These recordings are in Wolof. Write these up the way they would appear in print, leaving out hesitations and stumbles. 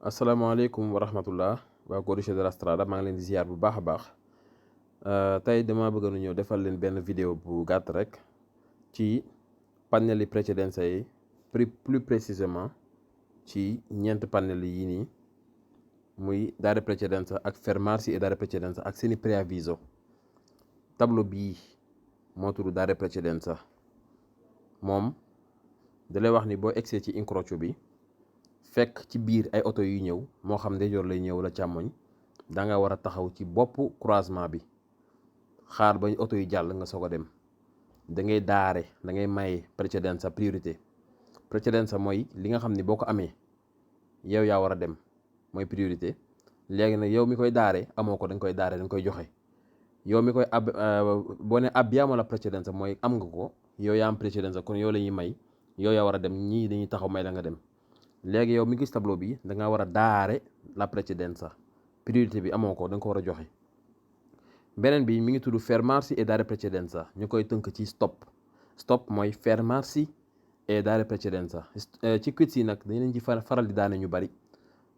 asalaamaaleykum wa rahmatullah waa Codice de la Strada maa ngi leen di ziar bu baax a baax tey dama bëgg nu ñëw defal leen benn vidéo bu gàtt rek ci pannelli precedenza yi plus précisément ci ñeent pannelli yi nii muy dare precedenza ak fermarsi e dare precedenza ak seeni preavviso. Tableau bii moo tudd dare precedenza moom da lay wax ni boo egsee ci incrocio bi fekk ci biir ay oto yu ñëw moo xam ndeyjoor lay ñëw la càmmoñ da nga war a taxaw ci boppu croisement bi xaar ba oto yu jàll nga soog a dem. da ngay daare da ngay may precedenza priorité. Precedenza mooy li nga xam ni boo ko amee yow yaa war a dem mooy priorité. léegi nag yow mi koy daare amoo ko dañ koy daare dañ koy joxe. yow mi koy boo ne abbiamo la precedenza mooy am nga ko yow yaa am precedenza kon yow la ñuy may yow yaa war a dem ñii dañuy taxaw may la nga dem. léegi yow mi gis tableau bi da nga war a daare la precedenza priorité bi amoo ko da nga ko war a joxe. beneen bi mi ngi tudd fermarsi e dare precedenza ñu koy tënk ci stop. Stop mooy fermarsi e dare precedenza. ci quiz yi nag dañ leen ci faral di daane ñu bari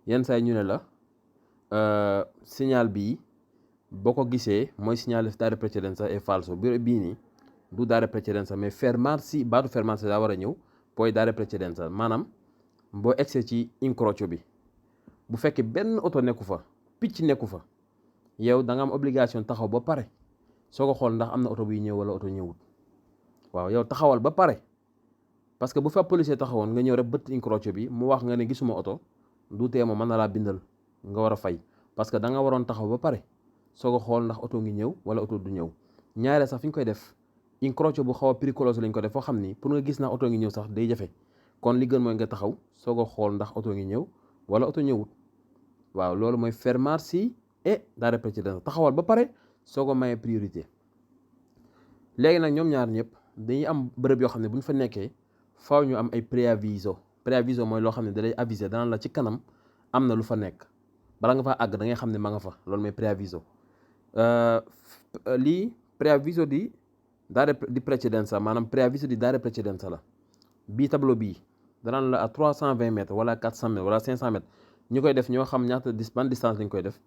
yenn saa yi ñu ne la signal bii boo ko gisee mooy signal dare precedenza è falso bii nii du dare precedenza mais fermarsi baatu fermarsi daa war a ñëw poi dare precedenza maanaam boo egsee ci incrocio bi bu fekkee benn oto nekku fa picc nekku fa yow da nga am obligation taxaw ba pare soo ko xool ndax am na oto buy ñëw wala oto ñëwut. waaw yow taxawal ba pare parce que bu fa policier taxawoon nga ñëw rek bëtt incrocio bi mu wax nga ne gisuma oto du tee ma mën na laa bindal nga war a fay parce que da nga waroon taxaw ba pare soo ko xool ndax oto ngi ñëw wala oto du ñëw. ñaareel sax fi ñu koy def incrocio bu xaw a péricoloso lañ ko def foo xam ni pour nga gis ndax oto ngi ñëw sax day jafe. kon li gën mooy nga taxaw soo ko xool ndax oto ngi ñëw wala oto ñëwut. waaw loolu mooy fermarsi e dare precedenza taxawal ba pare soo ko mayee priorité. léegi nag ñoom ñaar ñëpp dañuy am bërëb yoo xam ne bu ñu fa nekkee faaw ñu am ay preavviso. Preavviso mooy loo xam ne da lay aviser dana la ci kanam am na lu fa nekk bala nga faa àgg da ngay xam ne ma nga fa loolu mooy preavviso. lii preavviso di dare di precedenza maanaam preavviso di dare precedenza la. bii tableau bii danaan la à 320 mètres wala 400 mètres wala 500 mètres ñu koy def ñoo xam ñaata ban distance lañ koy def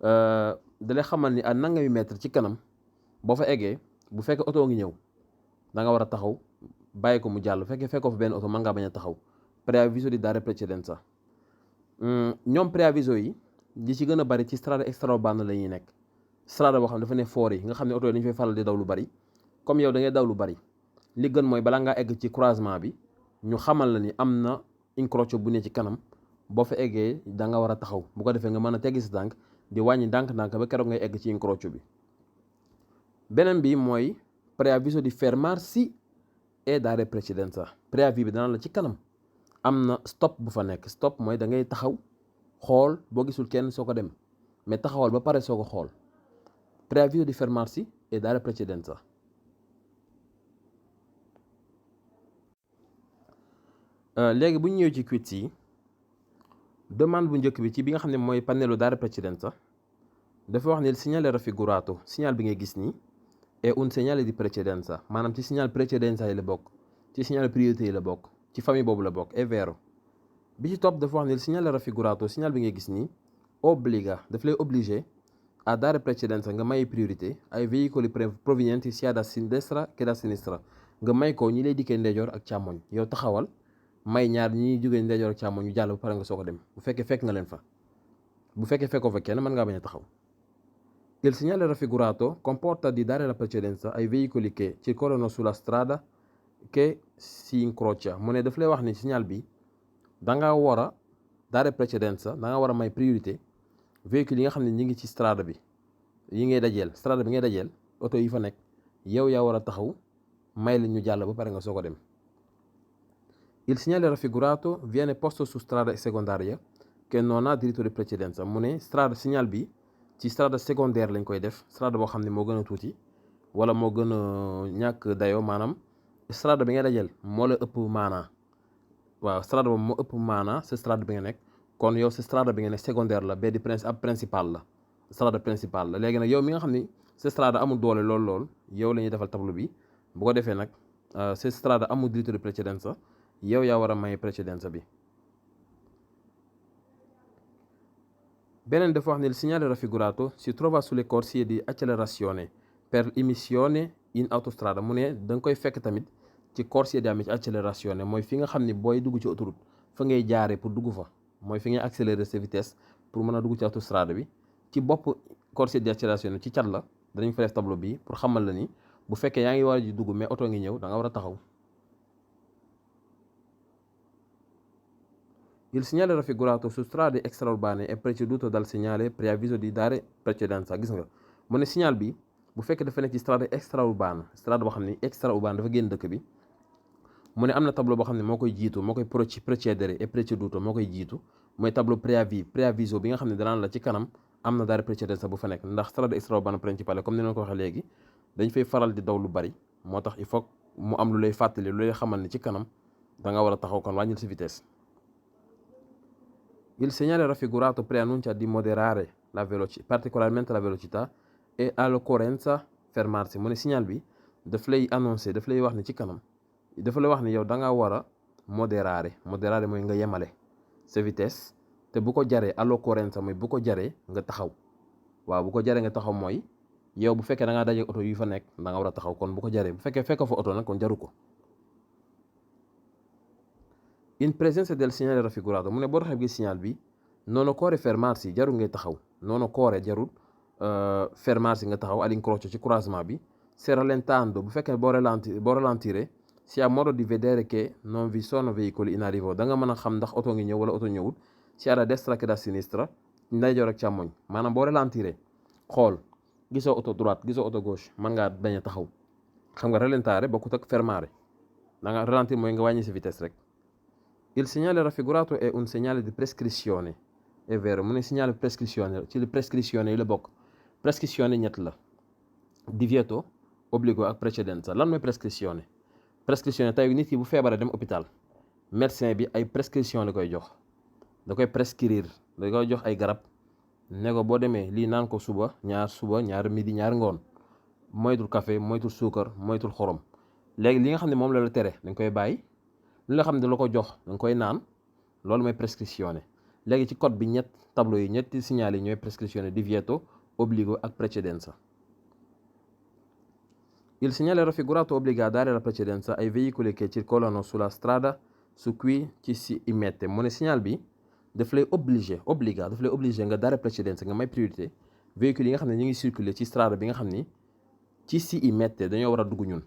da lay xamal ni à nangami mètre ci kanam boo fa eggee bu fekkee oto ngi ñëw da nga war a taxaw bàyyi ko mu jàll bu fekkee fekkoo fa benn oto mën ngaa bañ a taxaw. Preavviso di dare precedenza ñoom preavviso yi li ci gën a bari ci strada extraurbana la ñuy nekk. strada boo xam ne dafa ne foor yi nga xam ne oto yi dañu fay faral di daw lu bari comme yow da ngay daw lu bari li gën mooy balaa ngaa egg ci croisement bi ñu xamal la ni am na incrocio bu ne ci kanam boo fa eggee da nga war a taxaw bu ko defee nga mën a teggi sa tànk di wàññi ndànk-ndànk ba keroog ngay egg ci incrocio bi. beneen bi mooy preavviso di fermarsi e dare precedenza. Préavis bi dana la ci kanam am na stop bu fa nekk. Stop mooy da ngay taxaw xool boo gisul kenn soo ko dem mais taxawal ba pare soo ko xool. Preavviso di fermarsi e dare precedenza. léegi bu ñu ñëwee ci quiz yi demande bu njëkk bi ci bi nga xam ne mooy pannello dare precedenza dafa wax ne il segnale raffigurato signal bi ngay gis nii è un segnale di precedenza maanaam ci signal precedenza yi la bokk ci signal priorité yi la bokk ci famille boobu la bokk è vero. bi ci topp dafa wax ne il segnale raffigurato signal bi ngay gis nii obbliga daf lay obligé a dare precedenza nga may priorité ay veicoli provenienti sia da destra che da sinistra nga may ko ñi lay dikkee ndeyjoor ak càmmoñ yow taxawal may ñaar ñi jógee ndeyjoor ak càmmoñ ñu jàll ba pare nga soo ko dem bu fekkee fekk nga leen fa. bu fekkee fekkoo fa kenn mën ngaa bañ a taxaw. Il segnale raffigurato comporta di dare la precedenza ai veicoli che circolano sulla strada che si incrocia mu ne daf lay wax ni signal bi da nga war a dare precedenza da nga war a may priorité véhicule yi nga xam ne ñi ngi ci strada bi yi ngay dajeel strada bi ngay dajeel oto yi fa nekk yow yaa war a taxaw may la ñu jàll ba pare nga soo ko dem. Il segnale raffigurato viene posto su strada secondaria che non ha diritto di precedenza mu ne strada signal bi ci strada secondaire lañ koy def strada boo xam ne moo gën a tuuti wala moo gën a ñàkk dayoo maanaam strada bi ngay dajeel moo la ëpp maanaa. waaw strada boobu moo ëpp maanaa sa strada bi nga nekk kon yow sa strada bi nga nekk secondaire la bee di ab principal la strada principal la. léegi nag yow mi nga xam ni sa strada amul doole lool yow la ñuy defal tableau bi bu ko defee nag sa strada amul diritto di precedenza yow yaa war a may precedenza bi. beneen dafa wax ne il segnale raffigurato si trova sulle corsie di accelerazione per emissione in autostrada mu ne da nga koy fekk tamit ci corsie di accelerazione mooy fi nga xam ni booy dugg ci autoroute fa ngay jaaree pour dugg fa mooy fi ngay accélérer sa vitesse pour mën a dugg ci autostrada bi ci bopp corsie di accélérazione ci cat la danañ fa def tableau bi pour xamal la ni bu fekkee yaa ngi war a ji dugg mais oto ngi ñëw da nga war a taxaw. Il segnale raffigurato su strade extraurbane è preceduto dal segnale preavviso di dare precedenza gis nga mu ne signal bi bu fekkee dafa nekk ci strade extraurbane strade boo xam ni extraurbane dafa génn dëkk bi mu ne am na tableau boo xam ne moo koy jiitu moo koy precedere e preceduto moo koy jiitu mooy tableau preavviso bi nga xam ne danaan la ci kanam am na dare precedenza bu fa nekk ndax strade extraurbane principale comme ni leen ko waxee léegi dañ fay faral di daw lu bari moo tax il faut mu am lu lay fàttali lu lay xamal ni ci kanam da nga war a taxaw kon wàññil si vitesse. Il segnale raffigurato preannuncia di moderare la velocità, particolarmente la velocità e all'occorrenza fermarsi mu ne signal bi daf lay annoncé daf lay wax ni ci kanam dafa lay wax ni yow da nga war a moderare mooy nga yemale sa vitesse te bu ko jaree all'occorrenza mooy bu ko jaree nga taxaw waaw bu ko jaree nga taxaw mooy yow bu fekkee da ngaa daje oto yu fa nekk da nga war a taxaw kon bu ko jaree bu fekkee fekk fa oto nag kon jaru ko. In presenza del segnale raffigurato mu ne boo taxee gis signal bi non occorre fermarsi jarul ngay taxaw non occorre jarul fermarsi nga taxaw all'incrocio ci croisement bi se rallentando bu fekkee boo ralentire si ha modo di vedere che non vi sono veicoli in arrivo da nga mën a xam ndax oto ngi ñëw wala oto ñëwul sia da destra che da sinistra ndeyjoor ak càmmoñ maanaam boo ralentire xool gisoo oto droite gisoo oto gauche mën ngaa bañ a taxaw xam nga rallentare bokkut ak fermare da nga ralentire mooy nga wàññi si vitesse rek. Il segnale raffigurato è un segnale di prescrizione è vero mu ne segnale prescrizione ci li prescrizione yi la bokk prescrizione ñett la divieto obbligo ak precedenza lan mooy prescrizione tey nit ki bu feebaree dem hôpital médecin bi ay prescription la koy jox da koy prescrire da koy jox ay garab ne ko boo demee lii naan ko suba ñaar midi ñaar ngoon moytul café moytul suukar moytul xorom léegi li nga xam ne moom la tere dañ koy bàyyi li nga xam ne la ko jox da nga koy naan loolu mooy prescrizione léegi ci code bi ñetti signal yi ñooy prescrizione divieto obbligo ak precedenza. Il segnale raffigurato obbliga a dare la precedenza ai veicoli che circolano sulla strada su cui ci si immette mu ne signal bi daf lay obbliga nga dare precedenza nga may priorité véhicules yi nga xam ne ñu ngi circuler ci strada bi nga xam ni ci si immette dañoo war a dugg ñun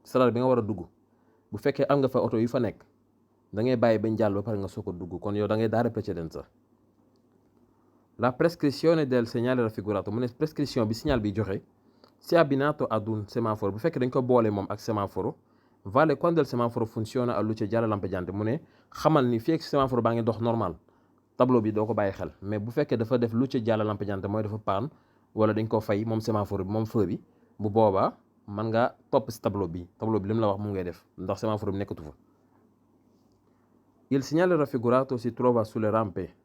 strada bi nga war a dugg bu fekkee am nga fa oto yu fa nekk da ngay bàyyi bañ jàll ba pare nga soog a dugg kon yow da ngay dare precedenza. La prescrizione del segnale raffigurato mu ne prescrizione bi signal bi joxe si abbinato ad un semaforo bu fekkee dañ ko boole moom ak semaforo vale quando il semaforo funziona a luce gialla lampeggiante mu ne xamal ni fii ak semaforo baa ngi dox normal tableau bi doo ko bàyyi xel mais bu fekkee dafa def luce gialla lampeggiante mooy dafa paan wala dañ ko fay moom semaforo bi moom feu bi bu boobaa man nga topp si tableau bi li mu la wax moom ngay def ndax semaforo bi nekkatu fa. Il segnale raffigurato si trova sulle rampe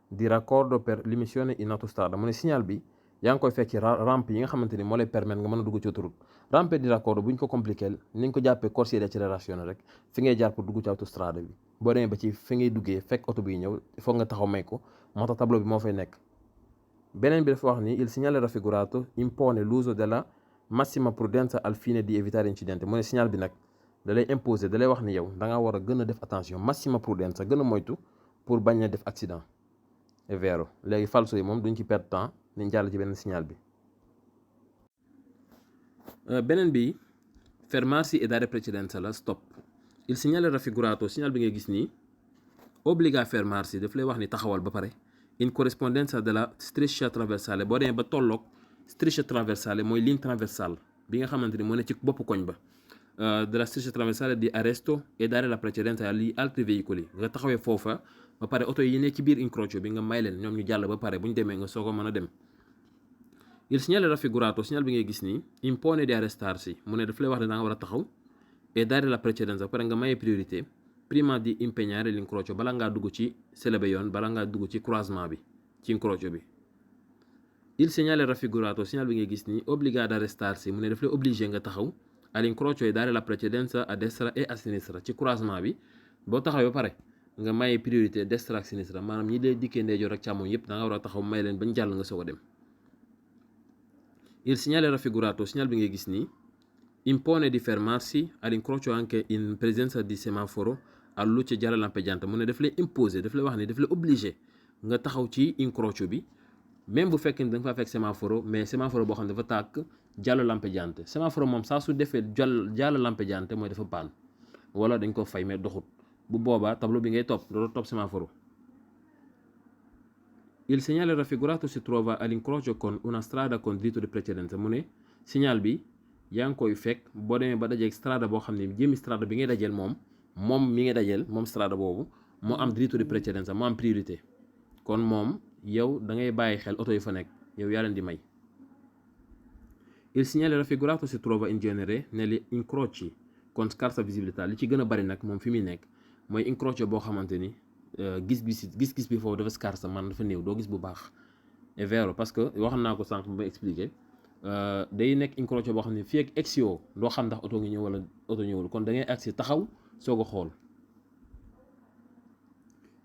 di raccordo per l'emissione in autostrada mu ne signal bi yaa ngi koy fekk ci rampe yi nga xamante ni moo lay permettre nga mën a dugg ci autoroute rampe di raccordo bu ñu ko compliqué ni ñu ko jàppee corsia di accélération rek fi ngay jaar pour dugg ci autostrada bi boo demee ba ci fi ngay duggee fekk oto bi ñëw il faut nga taxaw may ko moo tax tableau bi moo fay nekk. beneen bi dafa wax ni il segnale raffigurato impone l'uso della massima prudenza al fine di evitare incidenti mu ne signal bi nag da lay imposer da lay wax ni yow da nga war a gën a def attention massima prudenza gën a moytu pour bañ a def accident. È vero léegi falso yi moom duñ ci perdre temps nañ jàll ci beneen signal bi. beneen bi fermarsi e dare precedenza la stop il segnale raffigurato signal bi ngay gis nii obbliga a fermarsi daf lay wax ni taxawal ba pare in corrispondenza della striscia traversale boo demee ba tolloog striscia traversale mooy ligne transversale bi nga xamante ni moo ne ci bopp koñ ba della striscia traversale di arresto e dare la precedenza agli altri veicoli nga taxawee foofa ba pare oto yi ne ci biir incrocio bi nga may leen ñoom ñu jàll ba pare bu ñu demee nga soog a mën a dem. Il segnale raffigurato signal bi ngay gis nii impone di arrestarsi mu ne daf lay wax ne da nga war a taxaw e dare la precedenza ba pare nga maye priorité prima di impegnare l'incrocio bala ngaa dugg ci selebe yoon bala ngaa dugg ci croisement bi ci incrocio bi. Il segnale raffigurato signal bi ngay gis nii obbliga ad arrestarsi mu ne daf lay obligé nga taxaw all'incrocio e dare la precedenza a destra e a sinistra ci croisement bi boo taxawee ba pare nga maye priorité destra ak sinistra maanaam ñi dee dikkee ndeyjoor ak càmmoñ yëpp da nga war a taxaw may leen bañ jàll nga soog a dem. Il segnale raffigurato, segnal bi ngay gis nii, impone di fermarsi all'incrocio anche in presenza di semaforo a luce gialla lampeggiante. mu ne daf lay imposer, daf lay wax ni daf lay obligé nga taxaw ci incrocio bi même bu fekkee ni da nga faa fekk semaforo mais semaforo boo xam ne dafa tàkk giallo lampeggiante. semaforo moom saa su defee giallo lampeggiante mooy dafa paan wala dañ ko fay mais doxut, bu boobaa tableau bi ngay topp doo topp semaforo. Il segnale raffigurato si trova all'incrocio con una strada con diritto di precedenza. mu ne signal bi yaa ngi koy fekk boo demee ba dajeeg strada boo xam ne jëmi strada bi ngay dajeel moom mi ngay dajeel moom strada boobu moo am diritto di precedenza, moo am priorité. kon moom yow da ngay bàyyi xel oto yi fa nekk yow yaa leen di may. Il segnale raffigurato si trova in genere negli incroci con scarsa visibilità. li ci gën a bari nag moom fi muy nekk mooy incrocio boo xamante ni gis-gis bi foofu dafa scarsa, man dafa néew, doo gis bu baax. è vero parce que waxam naa ko sànq ba expliqué day nekk incrocio boo xam ne fii ak exio doo xam ndax oto ngi ñëw wala oto ñëwul, kon da ngay agsi taxaw soog a xool.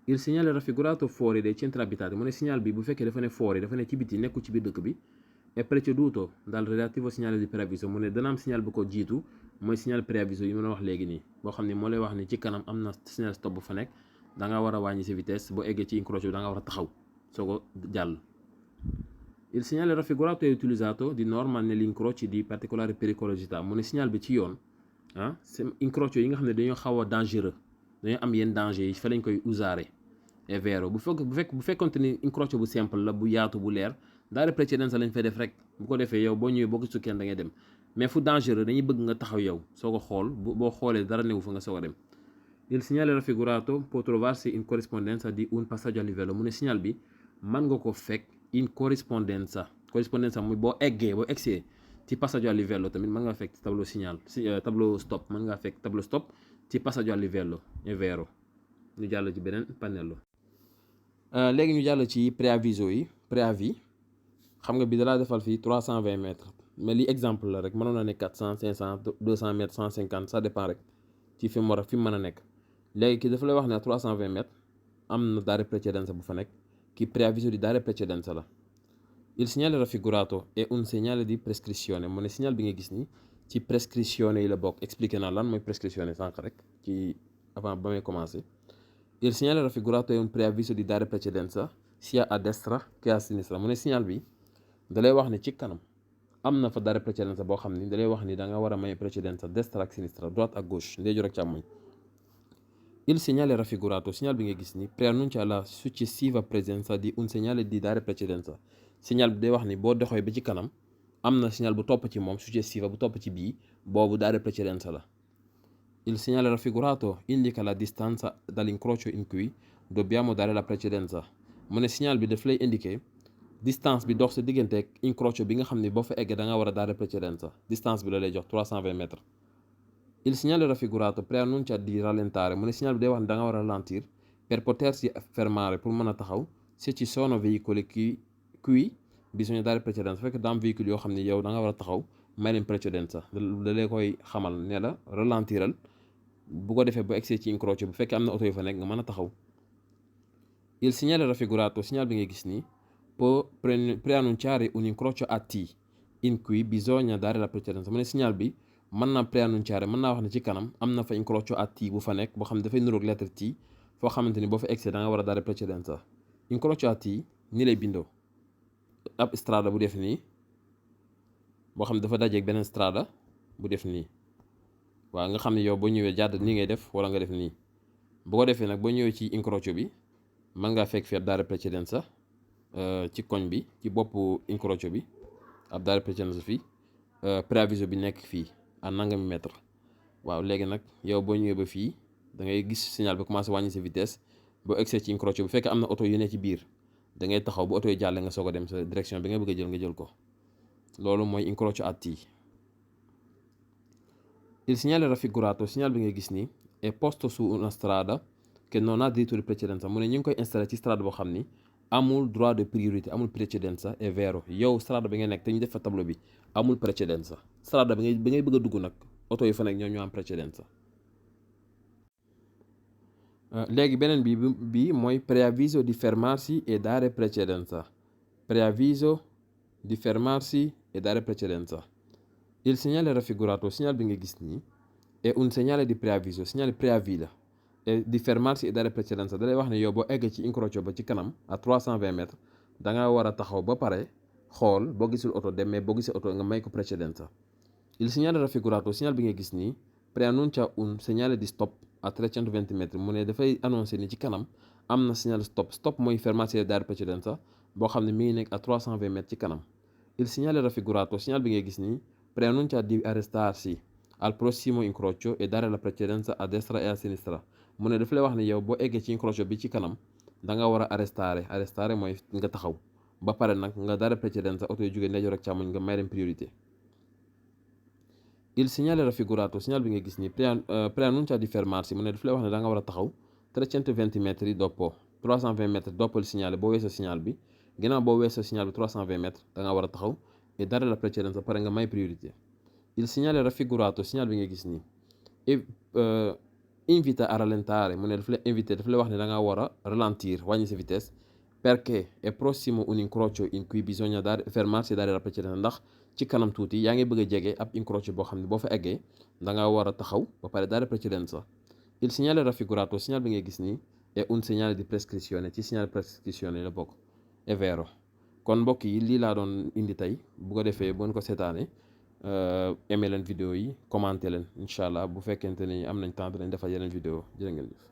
Il segnale raffigurato fuori dai centri abitati. mu ne signal bi bu fekkee dafa ne fuori, dafa ne ci biti, nekkul ci biir dëkk bi, è preceduto dal relativo segnale di preavviso. mu ne dana am signal bu ko jiitu mooy signal preavviso yi mën a wax léegi nii, boo xam ne moo lay wax ni ci kanam am na signal stop bu fa nekk, da nga war a wàññi sa vitesse boo eggee ci incrocio bi da nga war a taxaw soog a jàll. Il segnale raffigurato è utilizzato di norma negli incroci di particolare pericolosità. mu ne signal bi ci yoon incrocio yi nga xam ne dañoo xaw a dangereux, dañoo am yenn danger yi fa lañ koy usare. è vero bu fekkonte ni incrocio bu simple la, bu yaatu, bu leer, daare precedenza lañ fay def rek, bu ko defee yow boo ñëwee boo gisu kenn da ngay dem. mais fu dangereux dañuy bëgg nga taxaw yow soo ko xool, boo xoolee dara newu fa nga soog a dem. Il segnale raffigurato può trovarsi in corrispondenza di un passaggio a livello. mu ne signal bi mën nga ko fekk in corrispondenza muy boo egsee ci passaggio a livello tamit mën nga fekk tableau signal tableau stop, mën nga fekk tableau stop ci passaggio a livello. è vero. ñu jàll ci beneen pannello. léegi ñu jàll ci préaviso yi. préavis xam nga bi dalaa defal fii 320 mètres, mais lii exemple la rek, mënoon na ne 400 500 200 mètres 150, ça dépend rek ci fi mu mën a nekk. léegi ki dafa lay wax ne 320 mètres am na dare precedenza bu fa nekk, ki preavviso di dare precedenza la. Il segnale raffigurato è un segnale di prescrizione. mu ne signal bi nga gis ni ci prescrizione yi la bokk. expliqué naa lan mooy prescrizione sànq rek ci avant ba may commencé. Il segnale raffigurato è un preavviso di dare precedenza sia a destra che a sinistra. mu ne signal bi da lay wax ne ci kanam am na fa dare precedenza boo xam ni da lay wax ni da nga war a may precedenza destra ak sinistra, droite ak gauche, ndeyjoor ak càmmoñ. Il segnale raffigurato, signal bi nga gis ni, preannuncia la successiva presenza di un segnale di dare precedenza. signal bi day wax ni boo doxee ba ci kanam am na signal bu topp ci moom, successiva bu topp ci bii, boobu dare precedenza la. Il segnale raffigurato indica la distanza dall'incrocio in cui dobbiamo dare la precedenza. mu ne signal bi daf lay indiquer distance bi dox sa diggante ak incrocio bi nga xam ni boo fa eggee da nga war a dare precedenza. distance bi la lay jox 320 mètres. Il segnale raffigurato preannuncia di rallentare. mu ne signal bi day wax ni da nga war a ralentir per potersi fermare, pour mën a taxaw, se ci sono veicoli qui bisogna dare precedenza. fekk daa am véhicule yoo xam ne yow da nga war a taxaw may leen precedenza, da lay koy xamal ne la ralentiral bu ko defee ba egsee ci incrocio bu fekkee am na oto yu fa nekk nga mën a taxaw. Il segnale raffigurato, signal bi nga gis ni, può preannunciare un incrocio a T in cui bisogna dare la precedenza. mu ne signal bi mën naa preannunciare, mën naa wax ne ci kanam am na fa incrocio a T bu fa nekk boo xam ne dafay niroog lettre T, foo xamante ni boo fa egsee da nga war a dare precedenza. incrocio a T ni lay bindoo, ab strada bu def nii boo xam ne dafa dajeeg beneen strada bu def nii, waaw nga xam ne yow boo ñëwee jàdd nii ngay def wala nga def nii. bu ko defee nag boo ñëwee ci incrocio bi mën ngaa fekk fi ab dare precedenza ci koñ bi, ci boppu incrocio bi ab dare precedenza fii, preavviso bi nekk fii à nangami mètre. waaw léegi nag yow boo ñëwee ba fii da ngay gis signal bi commencé wàññi sa vitesse, boo egsee ci incrocio bu fekkee am na oto yu ne ci biir da ngay taxaw bu oto yi jàlle nga soog a dem sa direction bi nga bëgg a jël nga jël ko. loolu mooy incrocio a T. Il segnale raffigurato, signal bi nga gis ni, è posto su una strada che non ha diritto di precedenza. mu ne ñu ngi koy installé ci strada boo xam ni amul droit de priorité, amul precedenza. è vero, yow strada bi nga nekk te ñu def fa tableau bi amul precedenza. strada bi ngay bëgg a dugg nag oto yi fa nekk ñoo am precedenza. léegi beneen bi mooy preavviso di fermarsi e dare precedenza. Preavviso di fermarsi e dare precedenza. Il segnale raffigurato, segnale bi nga gis nii, è un segnale di preavviso, segnale préavis la, et di fermarsi e dare precedenza da lay wax ne yow boo eggee ci incrocio ba ci kanam à 320 mètres da nga war a taxaw ba pare xool boo gisul oto dem, mais boo gisee oto nga may ko precedenza. Il segnale raffigurato, segnale bi nga gis nii, preannuncia un segnale di stop a 320 metri, mu ne dafay annoncé ni ci kanam am na segnale stop. Stop mooy fermarsi e dare precedenza boo xam ne mi ngi nekk à 320 mètres ci kanam. Il segnale raffigurato, segnale bi nga gis nii, preannuncia di arrestarsi al prossimo incrocio e dare la precedenza a destra e a sinistra. mu ne daf lay wax ne yow boo eggee ci incrocio bi ci kanam da nga war a arrestare mooy nga taxaw ba pare nag nga dare precedenza oto yu jógee ndeyjoor ak càmmoñ nga may leen priorité. Il segnale raffigurato, segnale bi nga gis nii, preannuncia di fermarsi, mu ne daf lay wax ne da nga war a taxaw 320 metri dopo 320 metri dopo il segnale, boo weesoo signal bi ginnaaw boo weesoo signal bi 320 metri da nga war a taxaw e dare la precedenza pare nga may priorité. Il segnale raffigurato, segnale bi nga gis nii, invita a rallentare, mu ne daf lay invité, daf lay wax ne da nga war a ralentir, wàññi sa vitesse, perché è prossimo un incrocio in cui bisogna fermarsi e dare la precedenza, ndax ci kanam tuuti yaa ngi bëgg a jege ab incrocio boo xam ne boo fa eggee da nga war a taxaw ba pare dare precedenza. Il segnale raffigurato, segnale bi ngay gis nii, è un segnale di prescrizione, ci segnale prescrizione la bokk. È vero. kon mbokk yi lii laa doon indi tey bu ko defee bu ngeen ko seetaanee aimé leen vidéo yi commenté leen incha allah bu fekkente ni am nañ temps dinañ defal yeneen vidéo jërë ngeen jëf